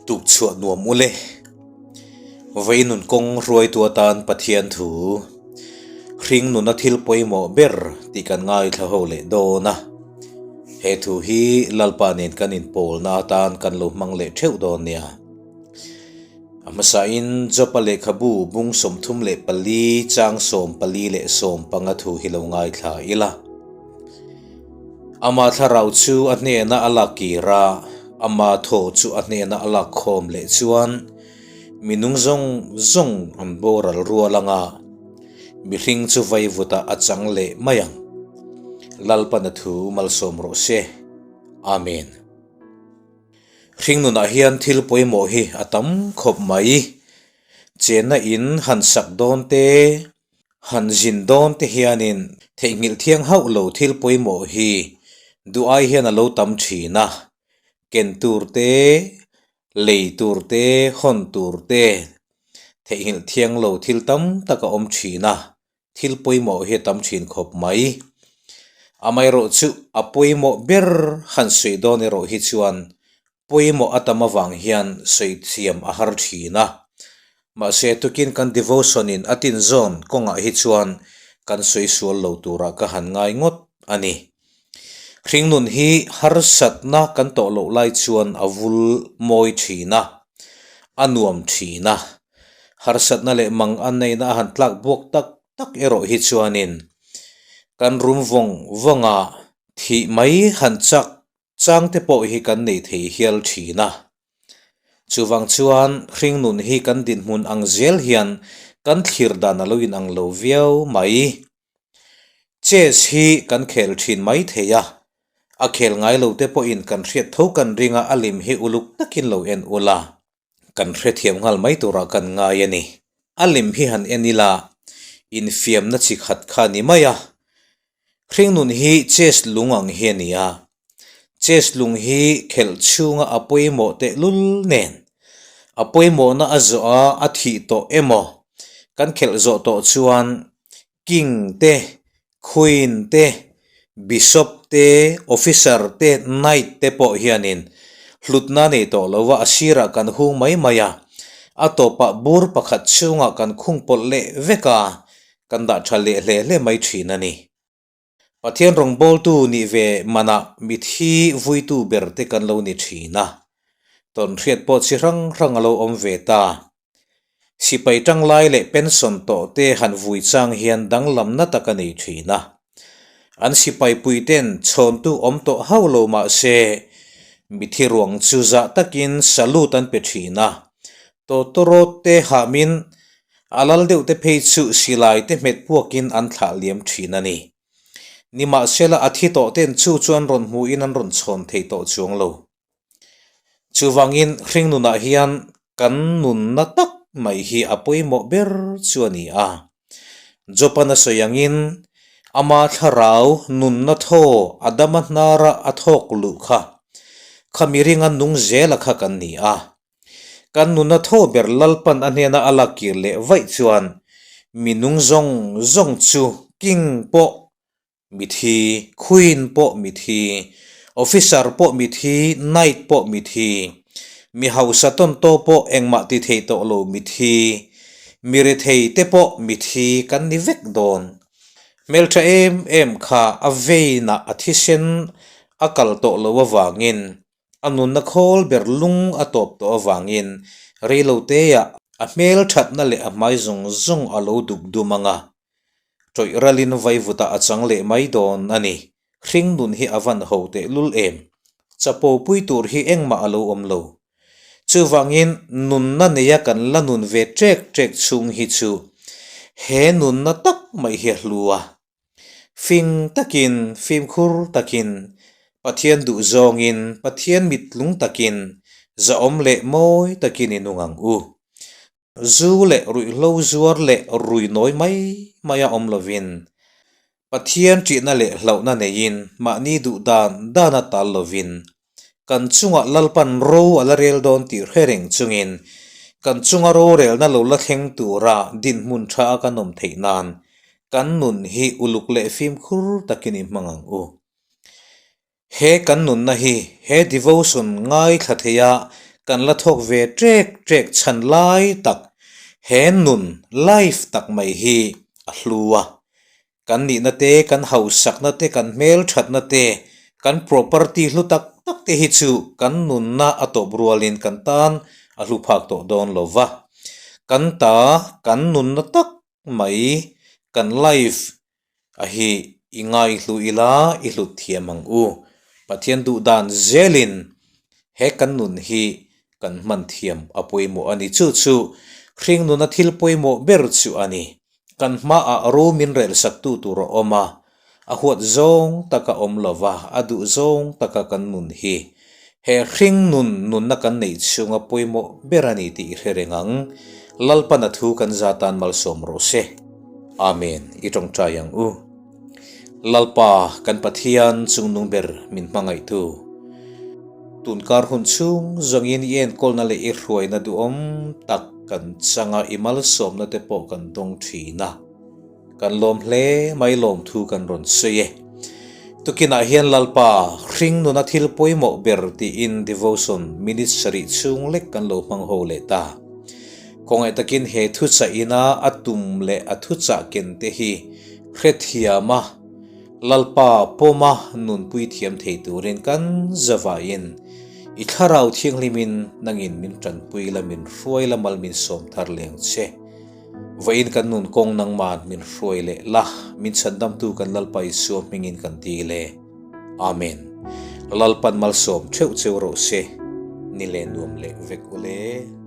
Tukchhuah nuam ule. Vei nun kawng hruaitu atan Pathian thu hring nuna thil pawimawh ber tih kan ngaithla ho leh dawn a. He thu hi Lalpa nen kan inpawlna atan kan lo hmang leh theuh dawn nia. A hmasain Jopa lehkhabu bung 34 chang 14 leh 15 thu hi lo ngaithla ila. Ama thlarau chu a hnena a lak kir a, ama thaw chu a hnena a lak khawm leh chuan mi nung zawng zawng an boral rual anga mihring chu vaivutah a chang leh mai ang. Lalpana thu malsawm rawh se. Amen. Hringnunah hian thil pawimawh hi a tam khawp mai. Chenna in han sak dawn te, han zin dawn te hianin theihnghilh thiang hauh lo thil pawimawh hi duh ai hian a lo tam thin a. Ken tur te, lei tur te, hawn tur te, theihnghilh thiang lo thil tam tak a awm thin a. Thil pawimawh hi a tam thin khawp mai. Amaherawhchu a pawimawh ber han sawi dawn erawh hi chuan pawimawh a tam avang hian sawi thiam a har thin a. Mahse tukin kan devotion in a tin zawn kawngah hi chuan kan sawi sual lo turah ka han ngai ngawt a ni. Hringnun hi harsatna kan tawh loh lai chuan a vul mawi thin a, a nuam thin a. Harsatna leh mang an neihna a han tlak buak tak tak erawh hi chuanin kan rum vawng vawng a, thih mai han chak chang te pawh hi kan nei thei hial thin a. Chuvang chuan hringnun hi kan dinhmun ang zel hian kan thlir dan a lo inang lo viau mai. Chess hi kan khel thin mai thei a, a khel ngai lo te pawhin kan hriat tho kan ring a, a lim hi uluk takin lo en ula. Kan hrethiam nghal mai turah kan ngai a ni. A lem hi han en ila, infiamna chi khat kha a ni mai a. Hringnun hi chess lung ang hi a ni a. Chess lung hi khelh chhunga a pawimawh tehlul nen, a pawimawhna a zawh a, a thih tawh emaw kan khelh zawh tawh chuan king te, queen te, bishop te, officer te, knight te pawh hianin hlutna nei tawh lo va, a sirah kan hung mai mai a, a tawpah bur pakhat chhungah kan khung pawlh leh vek a, kan dah tha leh hle hle mai thin a ni. Pathian rawngbawltu nih ve manah mithi vuitu ber te kan lo ni thin a, tawnhriat pawh chi hrang hrang a lo awm ve ta. Sipai tanglai leh pension tawh te han vui chang hian danglamna tak a nei thin a. An sipai puiten chhawntu awm tawh hauh lo mah se, mithi ruang chu zah takin salute an pe thin a. Tawtawrawt te hamin a lal deuh te phei chu silai te hmet puakin an thlah liam thin a ni. Nimahsela a thi tawh ten chu chu an rawn hmuhin an rawn chhawn thei tawh chuang lo. Chuvangin hringnunah hian kan nunna tak mai hi a pawimawh ber chu a ni a. Jopan a sawi angin ama thlarau nunna thaw Adama hnara a thawk luh kha, kha miringa nung zela kha kan ni a. Kan nunna thaw ber Lalpan a hnena a lak kir leh vaih chuan mi nung zawng zawng chu king pawh Mithi, Queen pawh mithi, Officer pawh mithi, Knight pawh mithi, mi hausa tawn tawh pawh engmah ti thei tawh lo mithi, mi rethei te pawh mithi kan ni vek dawn. Hmeltha em em kha a vein ah a thisen a kal tawh lo avangin a nunna khawl ber lung a tawp tawh avangin reiloteah a hmelthatna leh a hmai zawng zawng a lo duk dum ang a. Tawih ralin vaivutah a chang leh mai dawn a ni. Hring nun hi a van ho teh lul em? Chapo pui tur hi engmah a lo awm lo. Chuvangin nunna neia kan la nun ve ṭek ṭek chhung hi chu he nunna tak mai hi a hlu a. Fing takin, fimkhur takin, Pathian duh zawngin, Pathian mitlung takin, zahawm leh mawi takin i nung ang u. Zu leh ruihhlo zuar leh rui nawi mai mai a awm lovin, Pathian ṭihna leh hlauhna neiin mahni duh dan dan a tal lovin, kan chungah Lalpan ro a la rel dawn tih hre reng chungin kan chunga rorelna lo la thleng tura dinhmun ṭha a kan awm theih nan kan nun hi uluk leh fimkhur takin i hmang ang u. He kan nunna hi he devotion ngaithla theia kan la thawk ve ṭek ṭek chhan lai tak he nun, life, tak mai hi a hlu a. Kan nihna te, kan hausakna te, kan hmelṭhatna te, kan property hlu tak tak te hi chu kan nunna a tawp rualin kan tan a hlu phak tawh dawn lo va. Kan ta, kan nunna tak mai kan life a hi i ngaihlu ila i hlut thiam ang u. Pathian duh dan zelin he kan nun hi kan hman thiam a pawimawh a ni. Chu chu hring nuna thil pawimawh ber chu a ni. Kan hmaah ro min relsaktu tur a awm a, a huat zawng taka awm lova a duh zawng taka kan nun hi he hring nun nunna kan neih chhunga pawimawh ber a ni tih i hre reng ang. Lalpan a thu kan za tan malsawm rawh se. Amen. I tawngtai ang u. Lalpa kan Pathian chungnung ber min hmangaihtu. Tunkar hun chhung zawngin i enkawlna leh i hruaina duhawm tak kan changa i malsawmna te pawh kan dawng thin a. Kan lawm hle mai lawmthu kan rawn sawi e. Tukinah hian Lalpa hring nuna thil pawimawh ber tiin devotion minute sarih chhung lek kan lo hmang ho leh ta. Khawngaih takin he thuchah ina a tum leh a thuchah ken te hi hrethiam a, Lalpa pawma nunpui thiam thei turin kan zavaiin i thlarau thianghlimin nangin min tanpui la min hruai la mal min sawm thar leng che. Vawiin kan nun kawng nangman min hruai leh la, min chhandamtu kan Lalpa Isua hmingin kan dil e. Amen. Lalpan malsawm theuh cheu rawh se, ni leh nuam leh vek ule.